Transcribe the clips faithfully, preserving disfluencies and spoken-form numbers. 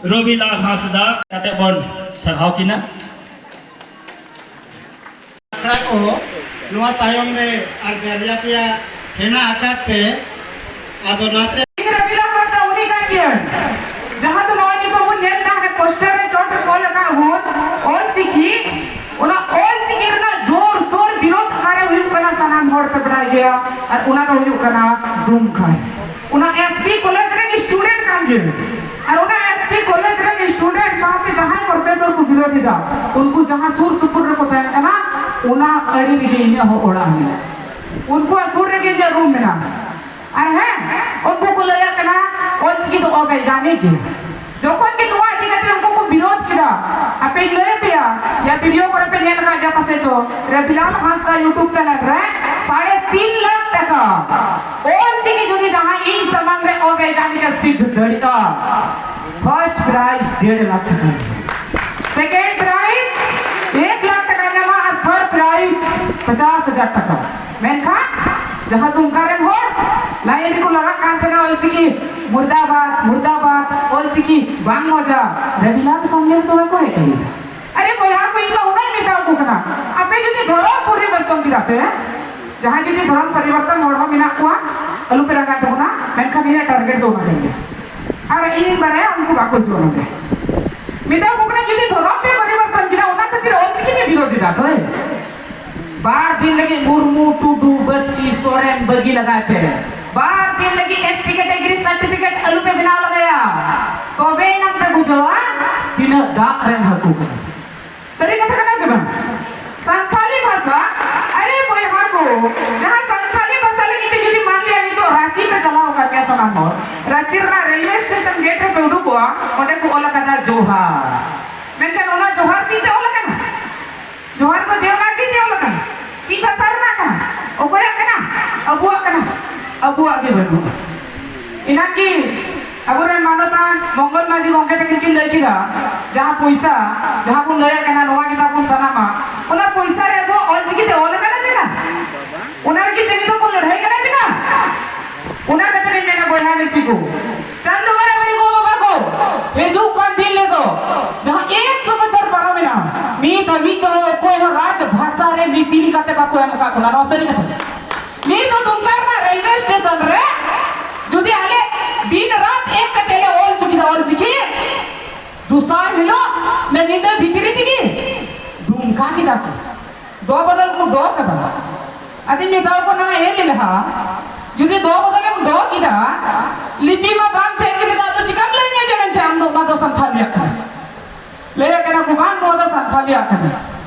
ᱨᱚᱵᱤᱞᱟᱞ ᱦᱟᱸᱥᱫᱟ ᱠᱟᱛᱮ ᱵᱚᱱ ᱥᱟᱨᱦᱟᱣ ᱠᱤᱱᱟ᱾ ᱟᱠᱷᱲᱟ ᱠᱚ ᱱᱚᱣᱟ ᱛᱟᱭᱚᱢ ᱨᱮ ᱟᱨ ᱵᱟᱨᱭᱟ ᱯᱮᱭᱟ ᱦᱮᱱᱟᱜ ᱟᱠᱟᱫ ᱛᱮ, ᱟᱫᱚ ᱱᱟᱥᱮ ᱤᱧ ᱨᱚᱵᱤᱞᱟᱞ ᱦᱟᱸᱥᱫᱟ ᱩᱱᱤ ᱠᱟᱱ ᱜᱮᱭᱟᱹᱧ, ᱡᱟᱦᱟᱸ ᱫᱚ ᱱᱚᱜᱼᱚᱭ ᱱᱤᱛᱚᱜ ᱵᱚᱱ ᱧᱮᱞ ᱮᱫᱟ, ᱦᱟᱱᱮ ᱯᱳᱥᱴᱟᱨ ᱨᱮ ᱪᱚᱴ ᱨᱮ ᱚᱞ ᱟᱠᱟᱫ ᱵᱚᱱ ᱚᱞ ᱪᱤᱠᱤ, ᱚᱱᱟ ᱚᱞ ᱪᱤᱠᱤ ᱨᱮᱱᱟᱜ ᱡᱳᱨ ᱥᱳᱨ ᱵᱤᱨᱳᱫ ᱚᱠᱟᱨᱮ ᱦᱩᱭᱩᱜ ᱠᱟᱱᱟ, ᱥᱟᱱᱟᱢ ᱦᱚᱲ ᱯᱮ ᱵᱟᱲᱟᱭ ᱜᱮᱭᱟ, ᱟᱨ ᱚᱱᱟ ᱫᱚ ᱦᱩᱭᱩᱜ ᱠᱟᱱᱟ ᱫᱩᱢᱠᱟ᱾ ᱚᱱᱟ ᱮᱥ ᱯᱤ ᱠᱚᱞᱮᱡᱽ ᱨᱮᱱ ᱥᱴᱩᱰᱮᱱᱴ ᱠᱟᱱ ᱜᱮ, ᱟᱨ ᱚᱱᱟ ᱮᱥ ᱯᱤ ᱠᱚᱞᱮᱡᱽ ᱨᱮᱱ ᱥᱴᱩᱰᱮᱱᱴ ᱥᱟᱶᱛᱮ ᱡᱟᱦᱟᱸᱭ ᱯᱨᱚᱯᱷᱮᱥᱚᱨ ᱠᱚ ᱵᱤᱨᱳᱫ ᱮᱫᱟ, ᱩᱱᱠᱩ ᱡᱟᱦᱟᱸ ᱥᱩᱨ ᱥᱩᱯᱩᱨ ᱨᱮᱠᱚ ᱛᱟᱦᱮᱸ ᱠᱟᱱᱟ, ᱚᱱᱟ ᱟᱲᱮ ᱨᱮᱜᱮ ᱤᱧᱟᱹᱜ ᱦᱚᱸ ᱚᱲᱟᱜ ᱢᱮᱱᱟᱜᱼᱟ, ᱩᱱᱠᱩᱣᱟᱜ ᱥᱩᱨ ᱨᱮᱜᱮ ᱤᱧᱟᱹᱜ ᱨᱩᱢ ᱢᱮᱱᱟᱜᱼᱟ᱾ ᱟᱨ ᱦᱮᱸ, ᱩᱱᱠᱩ ᱠᱚ ᱞᱟᱹᱭᱟᱜ ᱠᱟᱱᱟ ᱚᱞᱪᱤᱠᱤ ᱫᱚ ᱚᱵᱮᱭᱫᱟᱱᱤᱠ ᱜᱮ᱾ ᱡᱚᱠᱷᱚᱱ ᱜᱮ ᱱᱚᱣᱟ ᱤᱫᱤ ᱠᱟᱛᱮ ᱩᱱᱠᱩ ᱠᱚ ᱵᱤᱨᱳᱫ ᱠᱮᱫᱟ, ᱟᱯᱮᱧ ᱞᱟᱹᱭ ᱟᱯᱮᱭᱟ, ᱭᱟ ᱵᱷᱤᱰᱤᱭᱳ ᱠᱚᱨᱮ ᱯᱮ ᱧᱮᱞ ᱟᱠᱟᱫ ᱜᱮᱭᱟ ᱯᱟᱥᱮ ᱪᱚ, ᱨᱚᱵᱤᱞᱟᱞ ᱦᱟᱸᱥᱫᱟ YouTube ᱪᱮᱱᱮᱞ ᱨᱮ ᱥᱟᱲᱮ ᱛᱤᱱ ᱞᱟᱠᱷ ᱴᱟᱠᱟ ᱚᱞᱪᱤᱠᱤ ᱡᱩᱫᱤ ᱡᱟᱦᱟᱸᱭ ᱤᱧ ᱥᱟᱢᱟᱝ ᱨᱮ ᱚᱵᱮᱭᱫᱟᱱᱤᱠ ᱮ ᱥᱤᱫᱽᱫᱷ ᱫᱟᱲᱮᱭᱟᱜᱼᱟ, ᱯᱷᱟᱨᱥᱴ ᱯᱨᱟᱭᱤᱡᱽ ᱰᱮᱲ ᱞᱟᱠᱷ ᱴᱟᱠᱟ, ᱥᱮᱠᱮᱱᱰ ᱯᱨᱟᱭᱤᱡᱽ ᱮᱠ ᱞᱟᱠᱷ ᱴᱟᱠᱟ ᱧᱟᱢᱟ ᱟᱨ ᱛᱷᱟᱨᱰ ᱯᱨᱟᱭᱤᱡᱽ ᱯᱚᱪᱟᱥ ᱦᱟᱡᱟᱨ ᱴᱟᱠᱟ᱾ ᱢᱮᱱᱠᱷᱟᱱ ᱡᱟᱦᱟᱸ ᱫᱩᱢᱠᱟ ᱨᱮᱱ ᱦᱚᱲ ᱞᱟᱭᱤᱱ ᱨᱮᱠᱚ ᱞᱟᱜᱟᱜ ᱠᱟᱱ ᱛᱟᱦᱮᱱᱟ, ᱚᱞᱪᱤᱠᱤ ᱢᱩᱨᱫᱟᱵᱟᱫ, ᱢᱩᱨᱫᱟᱵᱟᱫ, ᱚᱞᱪᱤᱠᱤ ᱵᱟᱝ ᱢᱚᱡᱟ, ᱨᱚᱵᱤᱞᱟᱞ ᱥᱟᱢᱱᱮ ᱨᱮᱫᱚ ᱵᱟᱠᱚ ᱦᱮᱡ ᱫᱟᱲᱮᱭᱟᱫᱟ᱾ ᱟᱨᱮ ᱵᱚᱭᱦᱟ ᱠᱚ, ᱤᱧ ᱫᱚ ᱚᱱᱟᱧ ᱢᱮᱛᱟ ᱠᱚ ᱠᱟᱱᱟ, ᱟᱯᱮ ᱡᱩᱫᱤ ᱫᱷᱚᱨᱚᱢ ᱯᱚᱨᱤᱵᱚᱨᱛᱚᱱ ᱠᱮᱫᱟ ᱯᱮ, ᱡᱟᱦᱟᱸᱭ ᱡᱩᱫᱤ ᱫᱷᱚᱨᱚᱢ ᱯᱚᱨᱤᱵᱚᱨᱛᱚᱱ ᱦᱚᱲ ᱦᱚᱸ ᱢᱮᱱᱟᱜ ᱠᱚᱣᱟ, ᱟᱞᱚ ᱯᱮ ᱨᱟᱸᱜᱟᱜ ᱛᱟᱵᱚᱱᱟ, ᱢᱮᱱᱠᱷᱟᱱ ᱤᱧᱟᱹᱜ ᱴᱟᱨᱜᱮᱴ ᱫᱚ ᱚᱱᱟ ᱠᱟᱱ ᱜᱮᱭᱟ᱾ ᱟᱨ ᱤᱧᱤᱧ ᱵᱟᱲᱟᱭᱟ ᱩᱱᱠᱩ ᱵᱟᱠᱚ ᱦᱤᱡᱩᱜᱼᱟ ᱱᱚᱰᱮ᱾ ᱢᱮᱛᱟ ᱠᱚ ᱠᱟᱱᱟ, ᱡᱩᱫᱤ ᱫᱷᱚᱨᱚᱢ ᱯᱮ ᱯᱚᱨᱤᱵᱚᱨᱛᱚᱱ ᱠᱮᱫᱟ, ᱚᱱᱟ ᱠᱷᱟᱹᱛᱤᱨ ᱚᱞᱪᱤᱠᱤ ᱯᱮ ᱵᱤᱨᱳᱫ ᱮᱫᱟ ᱥᱮ? ᱵᱟᱨ ᱫᱤᱱ ᱞᱟᱹᱜᱤᱫ ᱢᱩᱨᱢᱩ, ᱴᱩᱰᱩ, ᱵᱟᱥᱠᱤ, ᱥᱚᱨᱮᱱ ᱵᱟᱹᱜᱤ ᱞᱟᱜᱟᱭ ᱯᱮ᱾ ᱵᱟᱨ ᱫᱤᱱ ᱞᱟᱹᱜᱤᱫ ᱮᱥ ᱴᱤ ᱠᱮᱴᱮᱜᱚᱨᱤ ᱥᱟᱨᱴᱤᱯᱷᱤᱠᱮᱴ ᱟᱞᱚ ᱯᱮ ᱵᱮᱱᱟᱣ ᱞᱟᱜᱟᱭᱟ᱾ ᱛᱚᱵᱮ ᱮᱱᱟᱝ ᱯᱮ ᱵᱩᱡᱷᱟᱹᱣᱟ ᱛᱤᱱᱟᱹᱜ ᱫᱟᱜ ᱨᱮᱱ ᱦᱟᱹᱠᱩ ᱠᱟᱱᱟ᱾ ᱥᱟᱹᱨᱤ ᱠᱟᱛᱷᱟ ᱠᱟᱱᱟ ᱥᱮ ᱵᱟᱝ? ᱥᱟᱱᱛᱷᱟᱞᱤ ᱵᱷᱟᱥᱟ, ᱟᱨᱮ ᱵᱚᱭᱦᱟ ᱠᱚ, ᱡᱟᱦᱟᱸ ᱥᱟᱱᱛᱷᱟᱞᱤ ᱵᱷᱟᱥᱟ ᱞᱟᱹᱜᱤᱫ ᱛᱮ ᱡᱩᱫᱤ ᱢᱟᱱ ᱞᱤᱭᱟ ᱱᱤᱛᱚᱜ ᱨᱟᱸᱪᱤ ᱯᱮ ᱪᱟᱞᱟᱣ ᱟᱠᱟᱱ ᱜᱮᱭᱟ ᱥᱟᱱᱟᱢ ᱦᱚᱲ, ᱨᱟᱸᱪᱤ ᱨᱮᱱᱟᱜ ᱨᱮᱞᱣᱮ ᱥᱴᱮᱥᱚᱱ ᱜᱮᱴ ᱨᱮᱯᱮ ᱩᱰᱩᱠᱚᱜᱼᱟ, ᱚᱸᱰᱮ ᱠᱚ ᱚᱞ ᱟᱠᱟᱫᱟ ᱡᱳᱦᱟᱨ᱾ ᱢᱮᱱᱠᱷᱟᱱ ᱚᱱᱟ ᱡᱳᱦᱟᱨ ᱪᱮᱫ ᱛᱮ ᱚᱞ ᱟᱠᱟᱱᱟ? ᱡᱳᱦᱟᱨ ᱫᱚ ᱫᱮᱣᱱᱟᱜᱽᱨᱤ ᱛᱮ ᱚᱞ ᱟᱠᱟᱱᱟ᱾ ᱪᱮᱫ ᱵᱷᱟᱥᱟ ᱨᱮᱱᱟᱜ ᱠᱟᱱᱟ? ᱚᱠᱚᱭᱟᱜ ᱠᱟᱱᱟ? ᱟᱵᱚᱣᱟᱜ ᱠᱟᱱᱟ᱾ ᱟᱵᱚᱣᱟᱜ ᱜᱮ ᱵᱟᱹᱱᱩᱜᱼᱟ᱾ ᱮᱱᱟᱝ ᱜᱮ ᱟᱵᱚᱨᱮᱱ ᱢᱟᱱᱚᱛᱟᱱ ᱢᱚᱝᱜᱚᱞ ᱢᱟᱹᱡᱷᱤ ᱜᱚᱢᱠᱮ ᱛᱟᱹᱠᱤᱱ ᱠᱤᱱ ᱞᱟᱹᱭ ᱠᱮᱫᱟ, ᱡᱟᱦᱟᱸ ᱯᱚᱭᱥᱟ, ᱡᱟᱦᱟᱸ ᱵᱚᱱ ᱞᱟᱹᱭᱟᱜ ᱠᱟᱱᱟ, ᱱᱚᱣᱟ ᱜᱮ ᱛᱟᱵᱚᱱ ᱥᱟᱱᱟᱢᱟᱜ, ᱚᱱᱟ ᱯᱚᱭᱥᱟ ᱨᱮ ᱟᱵᱚᱣᱟᱜ ᱚᱞ ᱪᱤᱠᱤ ᱛᱮ ᱚᱞ ᱟᱠᱟᱱᱟ ᱪᱮ ᱵᱟᱝ? ᱚᱱᱟ ᱨᱮᱜᱮ ᱛᱮ ᱱᱤᱛᱚᱜ ᱵᱚᱱ ᱞᱟᱹᱲᱦᱟᱹᱭ ᱠᱟᱱᱟ ᱪᱮ ᱵᱟᱝ? ᱚᱱᱟ ᱠᱷᱟᱹᱛᱤᱨ ᱤᱧ ᱢᱮᱱᱟ, ᱥᱤᱠᱚ, ᱪᱟᱸᱫᱚ ᱵᱟᱨᱟᱵᱟᱨᱤ ᱜᱚ ᱵᱟᱵᱟ ᱠᱚ, ᱦᱤᱡᱩᱜ ᱠᱟᱱ ᱫᱤᱱ ᱨᱮᱫᱚ ᱡᱟᱦᱟᱸ ᱮᱠᱥᱚ ᱵᱚᱪᱷᱚᱨ ᱯᱟᱨᱚᱢᱮᱱᱟ, ᱱᱤᱛ ᱦᱟᱹᱵᱤᱡ ᱫᱚ ᱚᱠᱚᱭ ᱦᱚᱸ ᱨᱟᱡᱽ ᱵᱷᱟᱥᱟ ᱨᱮ ᱞᱤᱯᱤ ᱞᱮᱠᱟᱛᱮ ᱵᱟᱠᱚ ᱮᱢ ᱟᱠᱟᱫ ᱵᱚᱱᱟ᱾ ᱱᱚᱣᱟ ᱥᱟᱹᱨᱤ ᱠᱟᱛᱷᱟ᱾ ᱱᱤᱛ ᱦᱚᱸ ᱫᱩᱢᱠᱟ ᱨᱮᱱᱟᱜ ᱨᱮᱞᱣᱮ ᱥᱴᱮᱥᱚᱱ ᱨᱮ ᱡᱩᱫᱤ ᱟᱞᱮ ᱫᱤᱱ ᱨᱟᱛ ᱮᱠ ᱠᱟᱛᱮ ᱞᱮ ᱚᱞ ᱦᱚᱪᱚ ᱠᱮᱫᱟ ᱚᱞ ᱪᱤᱠᱤ, ᱫᱚᱥᱟᱨ ᱦᱤᱞᱳᱜ ᱚᱱᱟ ᱧᱤᱫᱟᱹ ᱵᱷᱤᱛᱨᱤ ᱛᱮᱜᱮ ᱫᱩᱢᱠᱟ ᱠᱮᱫᱟ ᱠᱚ᱾ ᱫᱚ ᱵᱚᱫᱚᱞ ᱠᱚ ᱫᱚ ᱠᱟᱫᱟ᱾ ᱟᱫᱚᱧ ᱢᱮᱛᱟᱣ ᱠᱚ ᱱᱚᱣᱟ ᱮ ᱞᱮᱞᱦᱟ, ᱡᱩᱫᱤ ᱫᱚ ᱵᱚᱫᱚᱞᱮᱢ ᱫᱚ ᱠᱮᱫᱟ, ᱞᱤᱯᱤ ᱢᱟ ᱵᱟᱢ ᱛᱟᱦᱮᱸ ᱠᱟᱱᱟ, ᱟᱫᱚ ᱪᱤᱠᱟᱢ ᱞᱟᱹᱭ ᱧᱟ ᱡᱮ ᱢᱮᱱᱛᱮ ᱟᱢ ᱫᱚ ᱚᱱᱟ ᱫᱚ ᱥᱟᱱᱛᱷᱟᱞᱤᱭᱟᱜ ᱠᱟᱱᱟ? ᱞᱟᱹᱭᱟᱜ ᱠᱟᱱᱟ ᱠᱚ, "ᱵᱟᱝ, ᱱᱚᱣᱟ ᱫᱚ ᱥᱟᱱᱛᱷᱟᱞᱤᱭᱟᱜ ᱠᱟᱱᱟ᱾"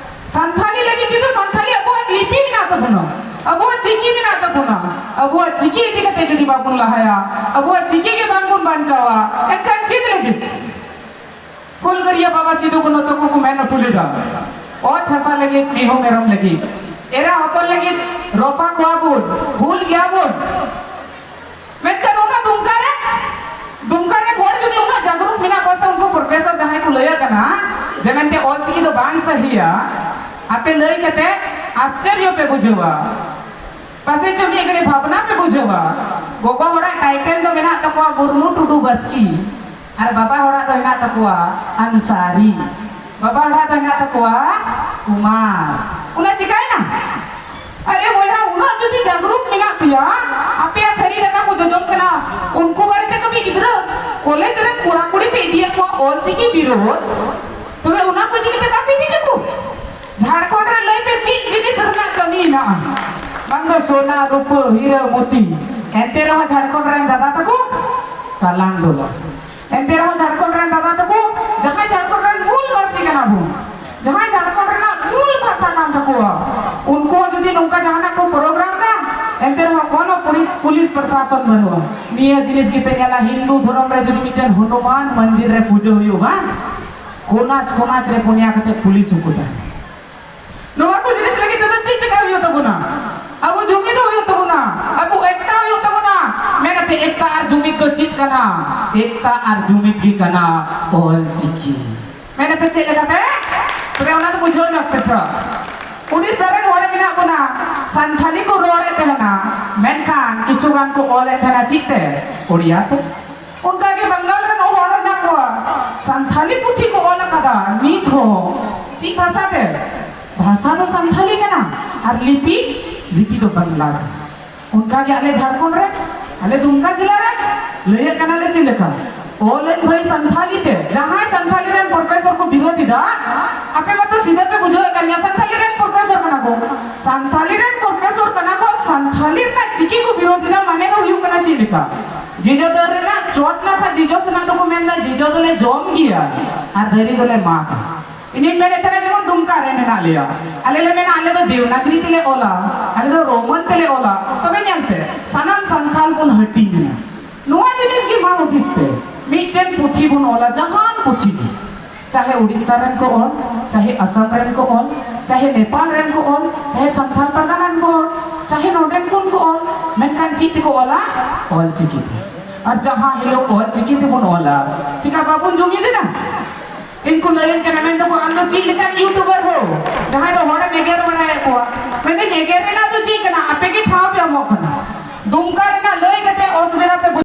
ᱥᱟᱱᱛᱷᱟᱞᱤ ᱞᱟᱹᱜᱤᱫ ᱛᱮᱫᱚ ᱥᱟᱱᱛᱷᱟᱞᱤ ᱟᱵᱚᱣᱟᱜ ᱞᱤᱯᱤ ᱢᱮᱱᱟᱜ ᱛᱟᱵᱚᱱᱟ, ᱟᱵᱚᱣᱟᱜ ᱪᱤᱠᱤ ᱢᱮᱱᱟᱜ ᱛᱟᱵᱚᱱᱟ᱾ ᱟᱵᱚᱣᱟᱜ ᱪᱤᱠᱤ ᱤᱫᱤ ᱠᱟᱛᱮ ᱡᱩᱫᱤ ᱵᱟᱵᱚᱱ ᱞᱟᱦᱟᱭᱟ, ᱟᱵᱚᱣᱟᱜ ᱪᱤᱠᱤ ᱜᱮ ᱵᱟᱝᱵᱚᱱ ᱵᱟᱧᱪᱟᱣᱟ, ᱮᱱᱠᱷᱟᱱ ᱪᱮᱫ ᱞᱟᱹᱜᱤᱫ? ᱦᱩᱞᱜᱟᱹᱨᱤᱭᱟᱹ ᱵᱟᱵᱟ ᱥᱤᱫᱩ ᱠᱟᱹᱱᱦᱩ ᱛᱟᱠᱚ ᱠᱚ ᱢᱮᱱ ᱦᱚᱴᱚ ᱞᱮᱫᱟ, "ᱚᱛ ᱦᱟᱥᱟ ᱞᱟᱹᱜᱤᱫ, ᱢᱤᱦᱩ ᱢᱮᱨᱚᱢ ᱞᱟᱹᱜᱤᱫ, ᱮᱨᱟ ᱦᱚᱯᱚᱱ ᱞᱟᱹᱜᱤᱫ ᱨᱚᱯᱷᱟ ᱠᱚᱣᱟ ᱵᱚᱱ, ᱦᱩᱞ ᱜᱮᱭᱟ ᱵᱚᱱ᱾" ᱢᱮᱱᱠᱷᱟᱱ ᱚᱱᱟ ᱫᱩᱢᱠᱟ ᱨᱮ, ᱫᱩᱢᱠᱟ ᱨᱮᱱ ᱦᱚᱲ ᱡᱩᱫᱤ ᱩᱱᱟᱹᱜ ᱡᱟᱜᱽᱨᱩᱠ ᱢᱮᱱᱟᱜ ᱠᱚᱣᱟ ᱥᱮ ᱩᱱᱠᱩ ᱯᱨᱚᱯᱷᱮᱥᱚᱨ ᱡᱟᱦᱟᱸᱭ ᱠᱚ ᱞᱟᱹᱭ ᱟᱠᱟᱱᱟ ᱡᱮ ᱢᱮᱱᱛᱮ ᱚᱞᱪᱤᱠᱤ ᱫᱚ ᱵᱟᱝ ᱥᱟᱹᱦᱤᱭᱟ, ᱟᱯᱮ ᱞᱟᱹᱭ ᱠᱟᱛᱮ ᱟᱥᱪᱚᱨᱭᱚ ᱯᱮ ᱵᱩᱡᱷᱟᱹᱣᱟ᱾ ᱯᱟᱥᱮᱡ ᱪᱚ ᱢᱤᱫ ᱜᱷᱟᱹᱲᱤ ᱵᱷᱟᱵᱽᱱᱟ ᱯᱮ ᱵᱩᱡᱷᱟᱹᱣᱟ, ᱜᱚᱜᱚ ᱦᱚᱲᱟᱜ ᱴᱟᱭᱴᱮᱞ ᱫᱚ ᱢᱮᱱᱟᱜ ᱛᱟᱠᱚᱣᱟ ᱢᱩᱨᱢᱩ ᱴᱩᱰᱩ ᱵᱟᱥᱠᱤ, ᱟᱨ ᱵᱟᱵᱟ ᱦᱚᱲᱟᱜ ᱫᱚ ᱦᱮᱱᱟᱜ ᱛᱟᱠᱚᱣᱟ ᱟᱱᱥᱟᱨᱤ, ᱵᱟᱵᱟ ᱦᱚᱲᱟᱜ ᱫᱚ ᱦᱮᱱᱟᱜ ᱛᱟᱠᱚᱣᱟ ᱠᱩᱢᱟᱨ᱾ ᱚᱱᱟ ᱪᱤᱠᱟᱭᱱᱟ? ᱟᱨᱮ ᱵᱚᱭᱦᱟ, ᱩᱱᱟᱹᱜ ᱡᱩᱫᱤ ᱡᱟᱜᱽᱨᱩᱠ ᱢᱮᱱᱟᱜ ᱯᱮᱭᱟ, ᱟᱯᱮᱭᱟᱜ ᱛᱷᱟᱹᱨᱤ ᱫᱟᱠᱟ ᱠᱚ ᱡᱚᱡᱚᱢ ᱠᱟᱱᱟ, ᱩᱱᱠᱩ ᱵᱟᱨᱮᱛᱮ ᱠᱟᱹᱢᱤ ᱜᱤᱫᱽᱨᱟᱹ ᱠᱚᱞᱮᱡᱽ ᱨᱮᱱ ᱠᱚᱲᱟ ᱠᱩᱲᱤ ᱯᱮ ᱤᱫᱤᱭᱮᱫ ᱠᱚᱣᱟ ᱚᱞ ᱪᱤᱠᱤ ᱵᱤᱨᱳᱫ, ᱛᱚᱵᱮ ᱚᱱᱟ ᱠᱚ ᱤᱫᱤ ᱠᱟᱛᱮ ᱵᱟᱯᱮ ᱤᱫᱤ ᱠᱟᱠᱚ? ᱡᱷᱟᱲᱠᱷᱚᱸᱰ ᱨᱮ ᱞᱟᱹᱭ ᱯᱮ, ᱪᱮᱫ ᱡᱤᱱᱤᱥ ᱨᱮᱱᱟᱜ ᱠᱟᱹᱢᱤ ᱦᱮᱱᱟᱜᱼᱟ? ᱵᱟᱝ ᱫᱚ ᱥᱚᱱᱟ, ᱨᱩᱯᱟᱹ, ᱦᱤᱨᱟᱹ, ᱢᱩᱛᱤ᱾ ᱮᱱᱛᱮ ᱨᱮᱦᱚᱸ ᱡᱷᱟᱲᱠᱷᱚᱸᱰ ᱨᱮᱱ ᱫᱟᱫᱟ ᱛᱟᱠᱚ ᱠᱟᱞᱟᱝ ᱫᱚᱞᱟ᱾ ᱮᱱᱛᱮ ᱨᱮᱦᱚᱸ ᱡᱷᱟᱲᱠᱷᱚᱸᱰ ᱨᱮᱱ ᱫᱟᱫᱟ ᱛᱟᱠᱚ, ᱡᱟᱦᱟᱸᱭ ᱡᱷᱟᱲᱠᱷᱚᱸᱰ ᱨᱮᱱ ᱢᱩᱞ ᱵᱟᱥᱤ ᱠᱟᱱᱟ ᱵᱚᱱ, ᱡᱟᱦᱟᱸᱭ ᱡᱷᱟᱲᱠᱷᱚᱸᱰ ᱨᱮᱱᱟᱜ ᱢᱩᱞ ᱵᱷᱟᱥᱟ ᱠᱟᱱ ᱛᱟᱠᱚᱣᱟ, ᱩᱱᱠᱩ ᱦᱚᱸ ᱡᱩᱫᱤ ᱱᱚᱝᱠᱟ ᱡᱟᱦᱟᱱᱟᱜ ᱠᱚ ᱯᱨᱳᱜᱨᱟᱢ ᱫᱟ, ᱮᱱᱛᱮ ᱨᱮᱦᱚᱸ ᱠᱳᱱᱳ ᱯᱩᱞᱤᱥ, ᱯᱩᱞᱤᱥ ᱯᱨᱚᱥᱟᱥᱚᱱ ᱵᱟᱹᱱᱩᱜᱼᱟ᱾ ᱱᱤᱭᱟᱹ ᱡᱤᱱᱤᱥ ᱜᱮᱯᱮ ᱧᱮᱞᱟ, ᱦᱤᱱᱫᱩ ᱫᱷᱚᱨᱚᱢ ᱨᱮ ᱡᱩᱫᱤ ᱢᱤᱫᱴᱮᱱ ᱦᱚᱱᱩᱢᱟᱱ ᱢᱚᱱᱫᱤᱨ ᱨᱮ ᱯᱩᱡᱟᱹ ᱦᱩᱭᱩᱜᱼᱟ, ᱵᱟᱝ, ᱠᱚᱱᱟᱪ ᱠᱚᱱᱟᱪ ᱨᱮ ᱯᱩᱱᱭᱟ ᱠᱟᱛᱮ ᱯᱩᱞᱤᱥ ᱦᱚᱸᱠᱚ ᱛᱟᱦᱮᱱᱟ᱾ ᱱᱚᱣᱟ ᱠᱚ ᱡᱤᱱᱤᱥ ᱞᱟᱹᱜᱤᱫ ᱛᱮᱫᱚ ᱪᱮᱫ ᱪᱮᱠᱟ ᱦᱩᱭᱩᱜ ᱛᱟᱵᱚᱱᱟ? ᱟᱵᱚ ᱡᱩᱢᱤᱫᱚᱜ ᱦᱩᱭᱩᱜ ᱛᱟᱵᱚᱱᱟ, ᱟᱵᱚ ᱮᱠᱛᱟ ᱦᱩᱭᱩᱜ ᱛᱟᱵᱚᱱᱟ᱾ ᱢᱮᱱᱟᱯᱮ, ᱮᱠᱛᱟ ᱟᱨ ᱡᱩᱢᱤᱫ ᱫᱚ ᱪᱮᱫ ᱠᱟᱱᱟ? ᱮᱠᱛᱟ ᱟᱨ ᱡᱩᱢᱤᱫ ᱜᱮ ᱠᱟᱱᱟ ᱚᱞ ᱪᱤᱠᱤ᱾ ᱢᱮᱱᱟᱯᱮ, ᱪᱮᱫ ᱞᱮᱠᱟᱛᱮ? ᱛᱚᱵᱮ ᱚᱱᱟ ᱫᱚ ᱵᱩᱡᱷᱟᱹᱣ ᱧᱚᱜ ᱯᱮ ᱛᱷᱚᱲᱟ᱾ ᱩᱰᱤᱥᱟ ᱨᱮᱱ ᱦᱚᱲ ᱢᱮᱱᱟᱜ ᱵᱚᱱᱟ, ᱥᱟᱱᱛᱷᱟᱞᱤ ᱠᱚ ᱨᱚᱲᱮᱫ ᱛᱟᱦᱮᱱᱟ, ᱢᱮᱱᱠᱷᱟᱱ ᱠᱤᱪᱷᱩ ᱜᱟᱱ ᱠᱚ ᱚᱞᱮᱫ ᱛᱟᱦᱮᱱᱟ ᱪᱮᱫ ᱛᱮ? ᱳᱲᱤᱭᱟ ᱛᱮ᱾ ᱚᱱᱠᱟ ᱜᱮ ᱵᱟᱝᱜᱟᱞ ᱨᱮᱱ ᱦᱚᱲ ᱦᱮᱱᱟᱜ ᱠᱚᱣᱟ, ᱥᱟᱱᱛᱷᱟᱞᱤ ᱯᱩᱛᱷᱤ ᱠᱚ ᱚᱞ ᱟᱠᱟᱫᱟ ᱱᱤᱛ ᱦᱚᱸ᱾ ᱪᱮᱫ ᱵᱷᱟᱥᱟ ᱛᱮ? ᱵᱷᱟᱥᱟ ᱫᱚ ᱥᱟᱱᱛᱷᱟᱞᱤ ᱠᱟᱱᱟ ᱟᱨ ᱞᱤᱯᱤ, ᱞᱤᱯᱤ ᱫᱚ ᱵᱟᱝᱞᱟ ᱠᱟᱱᱟ᱾ ᱚᱱᱠᱟ ᱜᱮ ᱟᱞᱮ ᱡᱷᱟᱲᱠᱷᱚᱸᱰ ᱨᱮ, ᱟᱞᱮ ᱫᱩᱢᱠᱟ ᱡᱮᱞᱟ ᱨᱮ ᱞᱟᱹᱭᱮᱫ ᱠᱟᱱᱟᱞᱮ ᱪᱮᱫ ᱞᱮᱠᱟ? ᱚᱞᱟᱹᱧ ᱵᱷᱟᱹᱭ ᱥᱟᱱᱛᱷᱟᱞᱤ ᱛᱮ᱾ ᱡᱟᱦᱟᱸᱭ ᱥᱟᱱᱛᱷᱟᱞᱤ ᱨᱮᱱ ᱯᱨᱚᱯᱷᱮᱥᱚᱨ ᱠᱚ ᱵᱤᱨᱳᱫ ᱮᱫᱟ, ᱟᱯᱮ ᱢᱟᱛᱚ ᱥᱤᱫᱷᱟᱹ ᱯᱮ ᱵᱩᱡᱷᱟᱹᱣᱮᱫ ᱠᱟᱱ ᱜᱮᱭᱟ, ᱥᱟᱱᱛᱷᱟᱞᱤ ᱨᱮᱱ ᱯᱨᱚᱯᱷᱮᱥᱚᱨ ᱠᱟᱱᱟ ᱠᱚ᱾ ᱥᱟᱱᱛᱷᱟᱞᱤ ᱨᱮᱱ ᱯᱨᱚᱯᱷᱮᱥᱚᱨ ᱠᱟᱱᱟ ᱠᱚ, ᱥᱟᱱᱛᱷᱟᱞᱤ ᱨᱮᱱᱟᱜ ᱪᱤᱠᱤ ᱠᱚ ᱵᱤᱨᱳᱫ ᱮᱫᱟ, ᱢᱟᱱᱮ ᱫᱚ ᱦᱩᱭᱩᱜ ᱠᱟᱱᱟ ᱪᱮᱫ ᱞᱮᱠᱟ? ᱡᱚᱡᱚ ᱫᱟᱨᱮ ᱨᱮᱱᱟᱜ ᱪᱚᱴ ᱱᱟᱠᱷᱟ ᱡᱚᱡᱚ ᱥᱟᱱᱟᱢ ᱫᱚᱠᱚ ᱢᱮᱱᱫᱟ, ᱡᱚᱡᱚ ᱫᱚᱞᱮ ᱡᱚᱢ ᱜᱮᱭᱟ ᱟᱨ ᱫᱟᱨᱮ ᱫᱚᱞᱮ ᱢᱟᱜᱟ᱾ ᱤᱧᱤᱧ ᱢᱮᱱᱮᱫ ᱛᱟᱦᱮᱱᱟ, ᱡᱮᱢᱚᱱ ᱫᱩᱢᱠᱟ ᱨᱮ ᱢᱮᱱᱟᱜ ᱞᱮᱭᱟ, ᱟᱞᱮ ᱞᱮ ᱢᱮᱱᱟ ᱟᱞᱮ ᱫᱚ ᱫᱮᱣᱱᱟᱜᱽᱨᱤ ᱛᱮᱞᱮ ᱚᱞᱟ, ᱟᱞᱮ ᱫᱚ ᱨᱳᱢᱟᱱ ᱛᱮᱞᱮ ᱚᱞᱟ᱾ ᱛᱚᱵᱮ ᱧᱮᱞ ᱯᱮ, ᱥᱟᱱᱟᱢ ᱥᱟᱱᱛᱟᱞ ᱵᱚᱱ ᱦᱟᱹᱴᱤᱧ ᱮᱱᱟ᱾ ᱱᱚᱣᱟ ᱡᱤᱱᱤᱥ ᱜᱮ ᱢᱟ ᱦᱩᱫᱤᱥ ᱯᱮ, ᱢᱤᱫᱴᱮᱱ ᱯᱩᱛᱷᱤ ᱵᱚᱱ ᱚᱞᱟ, ᱡᱟᱦᱟᱱ ᱯᱩᱛᱷᱤ ᱜᱮ, ᱪᱟᱦᱮ ᱩᱲᱤᱥᱥᱟ ᱨᱮᱱ ᱠᱚ ᱚᱞ, ᱪᱟᱦᱮ ᱟᱥᱟᱢ ᱨᱮᱱ ᱠᱚ ᱚᱞ, ᱪᱟᱦᱮ ᱱᱮᱯᱟᱞ ᱨᱮᱱ ᱠᱚ ᱚᱞ, ᱪᱟᱦᱮ ᱥᱟᱱᱛᱟᱲ ᱯᱟᱨᱜᱟᱱᱟ ᱨᱮᱱ ᱠᱚ ᱚᱞ, ᱪᱟᱦᱮ ᱱᱚᱰᱮᱱ ᱠᱚ ᱚᱞ, ᱢᱮᱱᱠᱷᱟᱱ ᱪᱮᱫ ᱛᱮᱠᱚ ᱚᱞᱟ? ᱚᱞ ᱪᱤᱠᱤ ᱛᱮ᱾ ᱟᱨ ᱡᱟᱦᱟᱸ ᱦᱤᱞᱳᱜ ᱚᱞ ᱪᱤᱠᱤ ᱛᱮᱵᱚᱱ ᱚᱞᱟ, ᱪᱮᱠᱟ ᱵᱟᱵᱚᱱ ᱡᱩᱢᱤᱫ ᱮᱱᱟ? ᱤᱧ ᱠᱚ ᱞᱟᱹᱭᱟᱹᱧ ᱠᱟᱱᱟ, ᱢᱮᱱ ᱫᱚᱠᱚ, "ᱟᱢ ᱫᱚ ᱪᱮᱫ ᱞᱮᱠᱟᱱ ᱭᱩᱴᱩᱵᱟᱨ ᱦᱳ, ᱡᱟᱦᱟᱸᱭ ᱫᱚ ᱦᱚᱲᱮᱢ ᱮᱜᱮᱨ ᱵᱟᱲᱟᱭᱮᱫ ᱠᱚᱣᱟ?" ᱢᱮᱱᱫᱟᱹᱧ, ᱮᱜᱮᱨ ᱨᱮᱱᱟᱜ ᱫᱚ ᱪᱮᱫ